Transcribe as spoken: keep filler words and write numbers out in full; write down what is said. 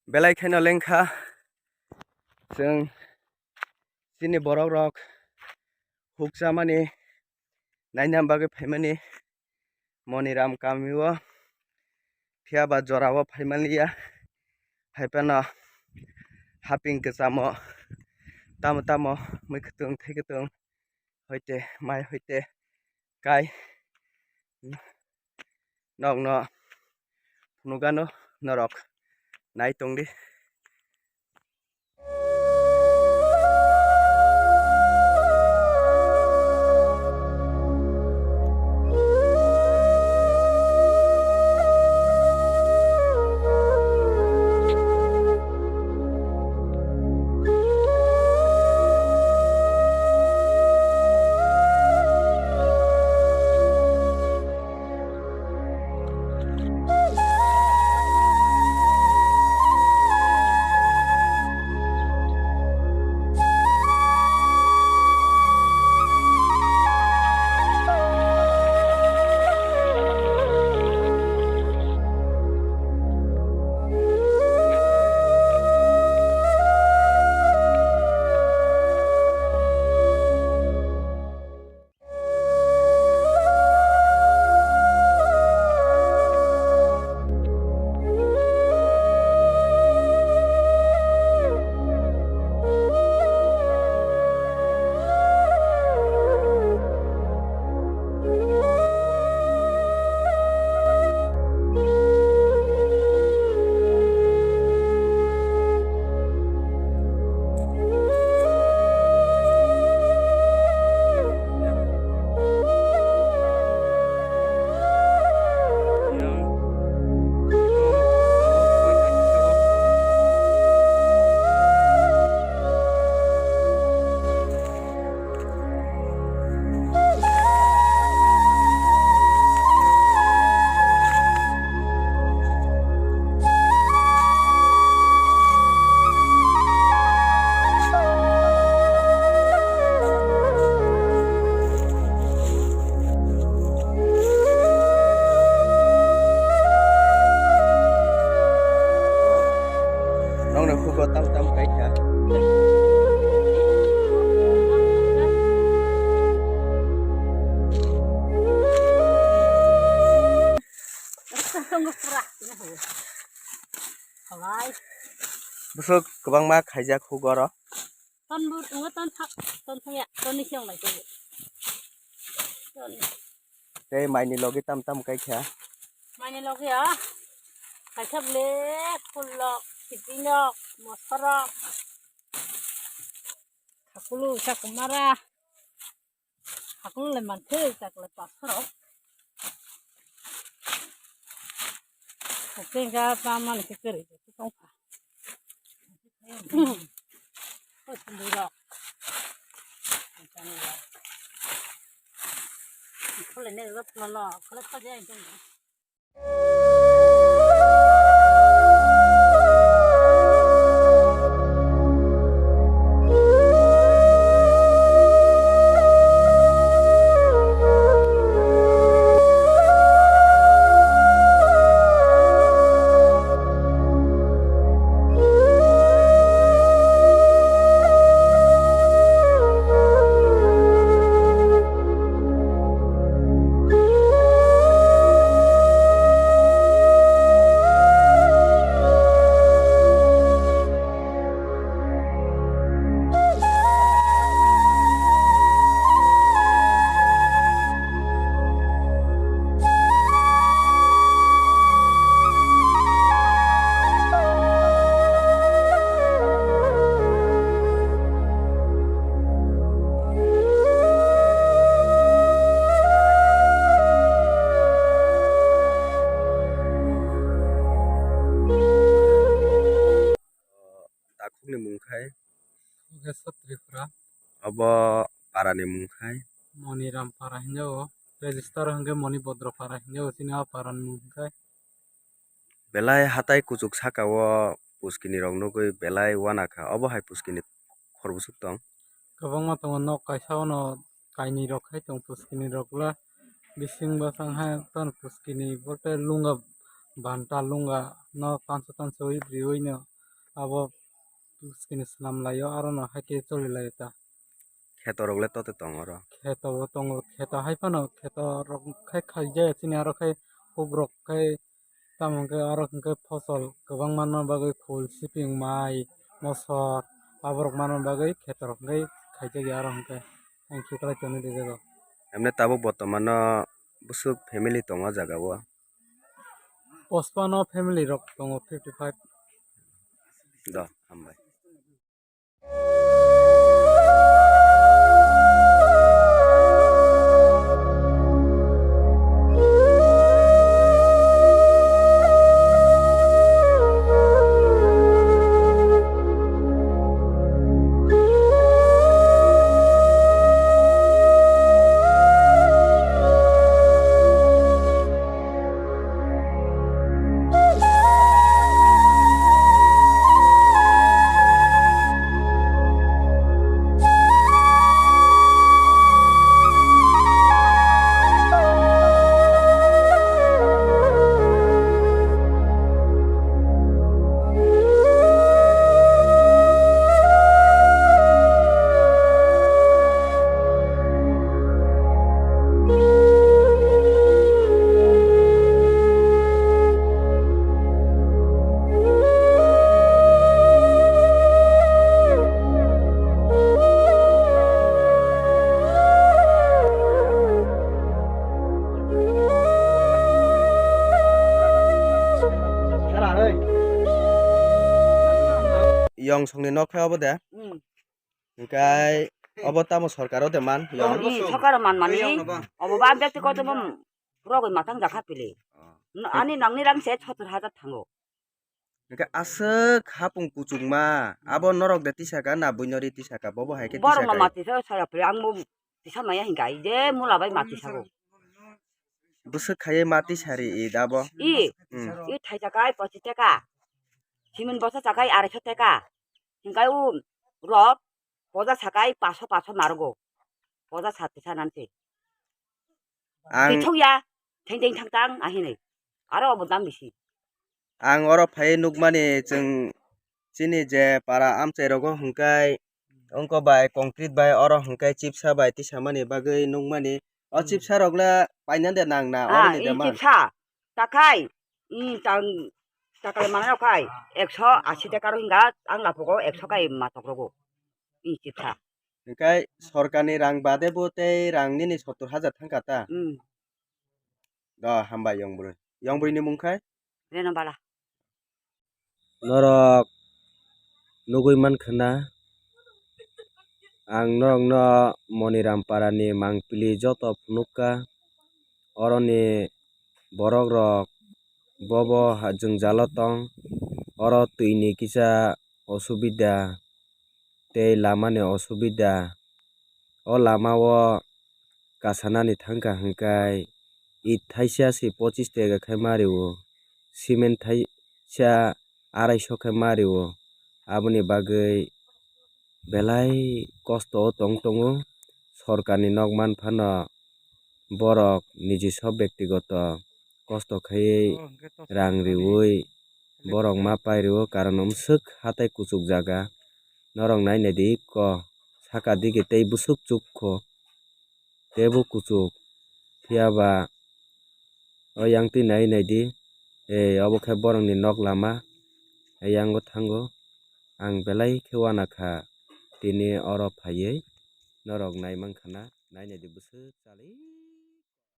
Belai kheno lengkha chwng chini borok rok hukchamani naina bagwi phaimani Moniram kamio, phiya ba jorao phaimanliya. Haiphano haping kwchamo tamo tamo mui kwtung thai kwtung hoite mai hoite kai nokno phunukgano norok nai tongdi. Nokni hugo tam tam kaikha. Bwswk kwbangma khaijak hugo oro. Ton bur tongo, ton thak, ton thangya, ton ni siyong lai tongo. Ton ni. Tei maini logi tam tam kaikha. Maini logi ya. Kaisa ble pulok, sipinok, mosorok. Hakulu sakumara. Hakulu le manthai tak le pasarok. Oke ga pa man ke kere ke tong pa. Ko sendiri rok. Ko le ne rok no no ko le ko je. Takhukni mung khai? Khogesa Tripura. Obo parani mung khai? Moniram para hinjago. Register hwnkhe Moni Bodro para hinjago, chini o parani mung khai. Belai hatai kuchuk saka o puskini rok nugwi belai uanakha. Obo hai puskini khorbuchuk tong? Kwbangma tongo, nok kaisa ono kainwi rok khai tong puskini rok le. Bising bwsang hai ton puskini bote lunga banta lunga no tansa tansa ui riui no abo skini swnam laio, aro no hai khe choli laio ta. Kheto rok le tote tong oro? Kheto bo tongo, kheto hai phano kheto rok khai khaijaya chini aro khai huk rok khai tamo hwnkhe aro hwnkhe phosol kwbang manma bagwi khul, siping, mai, mosor aborok manma bagwi kheto rok hwnkhe khaijak ya aro hwnkhe. Ang khiklai tonwi rijago. Emne tabuk botomano bwswk family tongo o jaga o? Pochpano family rok tongo, fifty five. Do, hambai. Yong songni nok khe obo de? Hmm. Hinkhe obo tamo sorkaro de man? Yong. Hmm, sorkaro man mani. Obo ba bekti koto bo rogwi matang jakha pili. Oh. No, ani nangni rang se sottor hajar thango. Hinkhe aswk hapung kuchukma, abo norok de tisaka na buinori tisaka, bobo hai khe borok no tisaka? Mati sa saya pili, ang bo tisa maya hinka, ide mula bai mati sago. Bwswk khaiwi mati sari i dabo? I, hmm, i thai chakai pochis taka, simin bosa chakai arai so taka, hinkai u rok poja sakai paso paso marogo, poja sat tisa nanti. Ang tithok ya, theng theng thang tang ahini, aro obo dam bisi. Ang oro phai nukmani chwng chini je para amchai rogo hwnkhe wngkok bai concrete bai oro hwnkhe chipsa bai tisamani bagwi nukmani. O hmm, chipsa rok le paina de nang na? Ah, oro ni i de man chipsa takhai, i tang takale manai rok khai ekso asi taka ro hinga ang lapugo ekso kai matok rogo i chipsa. Hwnkhe sorkarni rang bade bo tei rang nini sottor hajar thangkha ta? Hmm. Do, hambai yong bwrwi. Yong bwrwini mung khai? Reno Bala. Norok nugwi mankha na, ang norokno Moniram parani mangpili joto phunukha. Oroni borok rok bobo ha-, jwngjalo tong. Oro twini kisa osubida tei lamani osubida. O lama o kasanani thangkha hwnkhe it thaisa se pochis taka khe ma rio, cement thaisa arai so khe ma rio. Aboni bagwi belai kosto o tong tongo. Sorkarni nok man phano borok niji so bektigoto kosto khaiwi rang riwi borok ma pai rio, karon mwswk hatai kuchuk jaga. Norok nai nai di ko, saka digi tei bwswk chuk kho, teibo kuchuk. Phiya ba o yang twi nai nai di, ei obo khe borokni nok lama, ei yango thango. Ang belai khe uana kha tini oro phaiwi, norok nai mankha na, nai nai di bwswk chalwi.